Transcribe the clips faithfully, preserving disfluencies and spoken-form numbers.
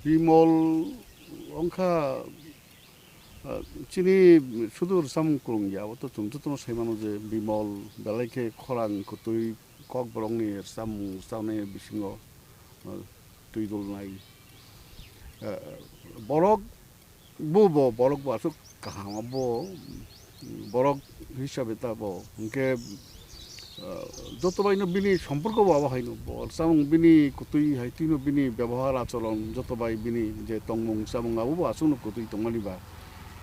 Bimol wngkha, ah, chini sudur samung kwrwng ya, abo to chwng jotono sai mano je Bimol belai khe khorang kwtwi, kokborokni samung chanai bisingo, ah, twi dulnai. Ah, borok bo, bo, borok bo aswk kaham, abo borok hisabe ta bo hwnkhe, ah, joto bai no bini somporko bo abo hai no, bo samung bini kwtwi hai twi no bini bebohar achoron joto bai bini je tongmung chamung abo bo aswk no kwtwi tongmani ba,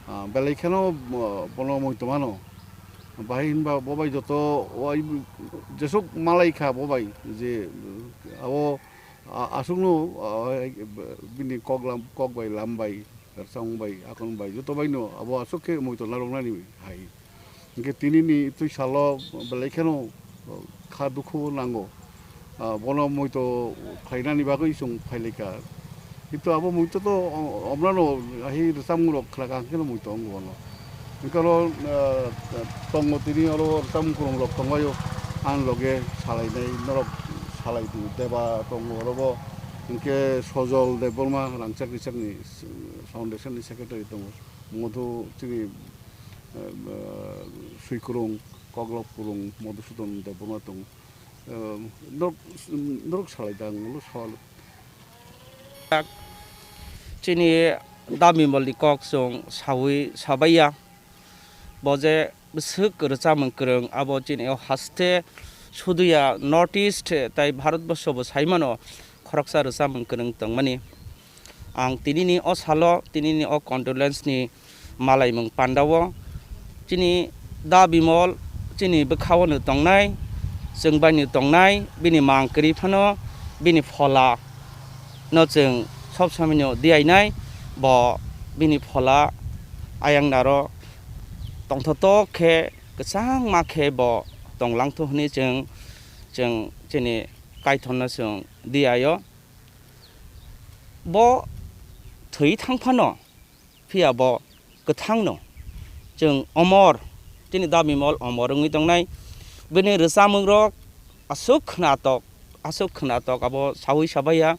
ah, belai kheno, ah, bono moi tongmano. Bahai hinba bo bai joto wai jesuk malai kha bo bai je, ah, abo, ah, aswk no, ah, bini kok lam, kok bai lam bai. Rwchapmung bai, akon bai, joto bai no abo aswk khe muitu narwknani hai. Hinkhe tini ni twi salo belai kheno kha dukhu nango. Ah, bono muitu khlainani bagwi chwng phailaikha. Kintu abo muitu to, o-, omrano ahi rwchapmung rok khlaka hwnkhe no muitu wngo bono. Hinkhe oro, ah, tongo tini oro rwchapmung kwrwng rok tongbaio. Ang loge salainai norok salai di Deba tongo orobo. Hinkhe Sojol Debbarma rangchak richakni Foundation ni secretary tongo, Modhu chini, eh, eh, Swikwrwng, Koklop Kwrwng, Modhusudan Debbarma tongo. Eh, norok, norok salai da ang ulo sawal. Chini Da Bimol ni kok chwng sawi sabaiya. Bo je bwswk rwchapmung kwrwng, abo chini o haste suduya North East tai Bharat Borsho bo sai mano khoroksa rwchapmung kwrwng tongmani. Ang tinini o salo, tinini o condolence ni malaimung pandao chini Da Bimol chini bwkhao no tongnai, chwng bai no tongnai, bini mang kwrwi phano bini phola no chwng sob somoi no diyainai, bo bini phola ayang naro tongthotok khe kwchangma khe bo tonglang thung hwnwi chwng, chwng chini Kaitorno chwng diyaio. Bo thwi thang phano, phiya bo kwthangno chwng omor, chini Da Bimol omor wngwi tongnai. Bini rwchapmungrok aswk khwnatok, aswk khwnatok, abo sawi sabaiya.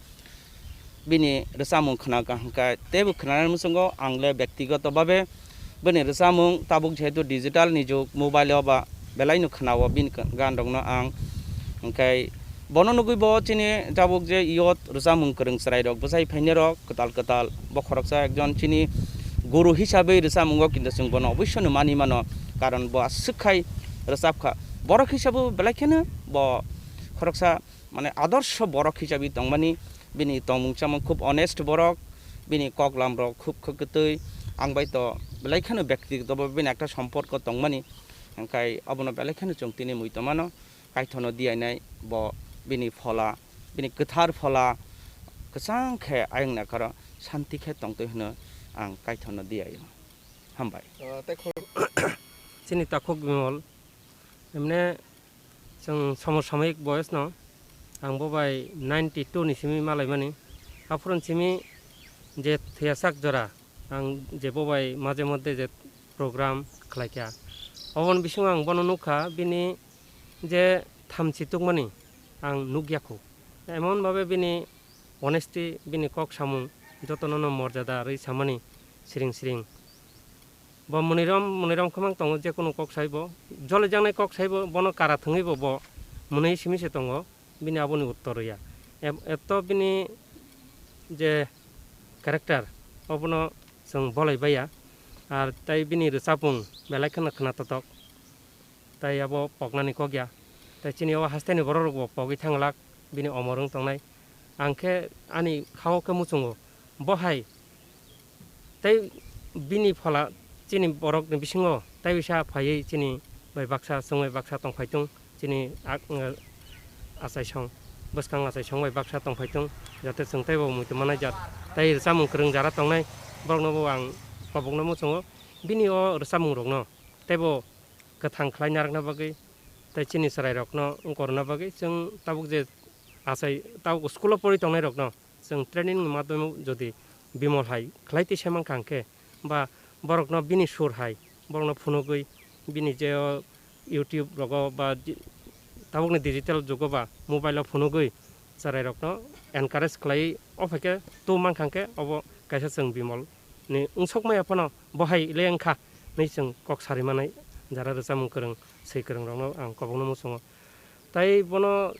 Bini rwchapmung khwna kaham khe teibo khwnanani muchungo ang le byaktigoto babe bini rwchapmung tabuk jehetu digital ni jug, mobile o ba belai no khwnao bini gan rok no ang. Hwnkhe bono nugwi bo chini tabuk je youth rwchapmung kwrwng chwrai rok bwchai phainai rok kwtal kwtal bo khoroksa ekjon chini guru hisabe rwchapmungo kinto chwng bono oboisyo no mani mano, karon bo aswk khai rwchap kha. Borok hisabe belai kheno bo khoroksa mane adorsho borok hisabe tongmani, bini tongmung chamung khub honest borok, bini koklam rok khub khe kwtwi, ang bai to belai kheno byaktigoto bini ekta somporko tongmani, hwnkhe abono belai kheno chwng tini mui tongmano, Kaitorno diyainai bo bini phola, bini kwthar phola kwchang khe ayang nakhoro santi khe tongtwi hwno ang Kaitorno diyaio. Hambai. Ah, tei khor- Chini takhuk Bimol, emne chwng somosamyik boyes no, ang bo bai ninety two ni simi malaimani. Aphuru simi je thwiyasak jora, ang je bo bai maje moddhe je program khlaikha, oboni bisingo ang bono nukha, bini je thamchi tukmani ang nukya khu. Emon babe bini honesty, bini kok samung jotono no morjada rwi samani siring siring. Bo mwnwirom, mwnwirom khwmang tongo, je kunu kok sai bo, jole jangnai kok sai bo, bono kara thwngwi bo, bo mwnwi simi se tongo, bini aboni uttor rwya. Eb-, eto bini je character, obono chwng bolai baiya. Ar tai bini rwchapmung belai kheno khwnatotok. Tai abo poknani kok ya. Tai chini o hasteni borok rok bo pogwi thanglak, bini omor wng tongnai. Ang khe ani khao khe muchungo, bo hai tei bini phola chini borok ni bisingo tai bisa phaiwi chini bai baksa chwng bai baksa tongphai tung, chini ak-, achai song, bwskang achai song bai baksa tongphai tung, jate chwng teibo muitu manai jat. Tai rwchapmung kwrwng jara tongnai borokno bo ang kobokno muchungo, bini o rwchapmung rokno teibo kwthang khlai narwkna bagwi tei chini chwrairokno wng korna bagwi chwng tabuk je achai tabuk school-o pori tongnairokno chwng training ni madhyamo jodi Bimol hai khlai twi se mankha hwnkhe ba borokno bini sur hai borokno phunugwi bini je o YouTube rogo ba di-, tabukni digital jugo ba mobile-o phunugwi chwrairokno encourage khlai, o phaikhe tu mankha khe obo kaisa chwng Bimol ni wngsokmaya phano bo hai le wngkha hinwi chwng kok sari manai jara rwchapmung kwrwng, swi kwrwng rokno ang kobokno muchungo. Tai bono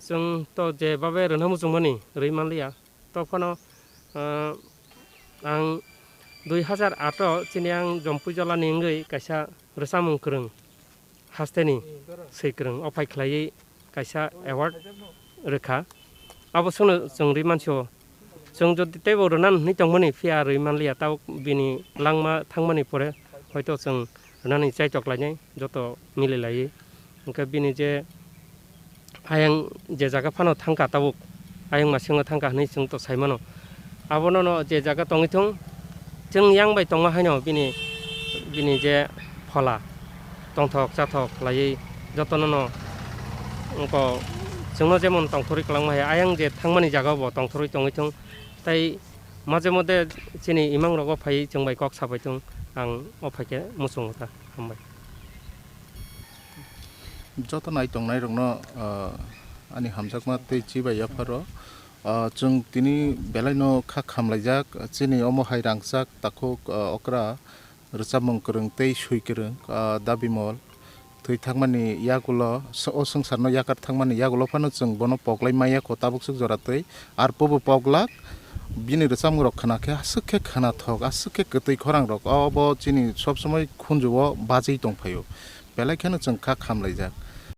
chwng to je babe rwna muchungmani rwi manliya. To phano, ah, ang dui hazar aat o chini ang Jompui Jolani wngwi kaisa rwchapmung kwrwng hasteni swi kwrwng o phai khlaiwi kaisa award rwkha. Abo sono chwng rwi mansio. Chwng jodi teibo rwna hinwi tongmani phiya rwi manliya, tabuk bini langma thangmani pore hoito chwng rwnani chaitok lainai joto mili laiwi. Hwnkhe bini je ayang je jaga phano thangkha tabuk, ayang masingo thangkha hinwi chwng to sai mano. Abono no je jaga tongwi thung, chwng yang bai tongma haino bini, bini je phola tongthok chathok khlaiwi jotono no wngkha chwngno jemon tongthorwi kwlangma hai ayang je thangmani jaga bo tongthorwi tongwi thung. Tai maje mode chini imang rogo phaiwi chwng bai kok sabai thung, ang o phaikhe muchungo ta. Hambai. Joto nai tongnai rokno, ah, ani hamjakma tei chibai yapharo. Ah, chwng tini belai no kha khamlaijak, chini omo hai rangchak takhuk, ah, okra rwchapmung kwrwng tei swi kwrwng, ah, Da Bimol thwi thangmani yagulo, s-, o swngcharno yakar thangmani yagulo phano chwng bono poklai maya kho tabuk swk jora twi. Arphubo poglak, bini rwchapmung rok khna khe aswk khe khnathok, aswk khe kwtwi khorang rok, obo chini sob somoi khunju o bajwi tong phaio. Belai kheno chwng kha khamlaijak.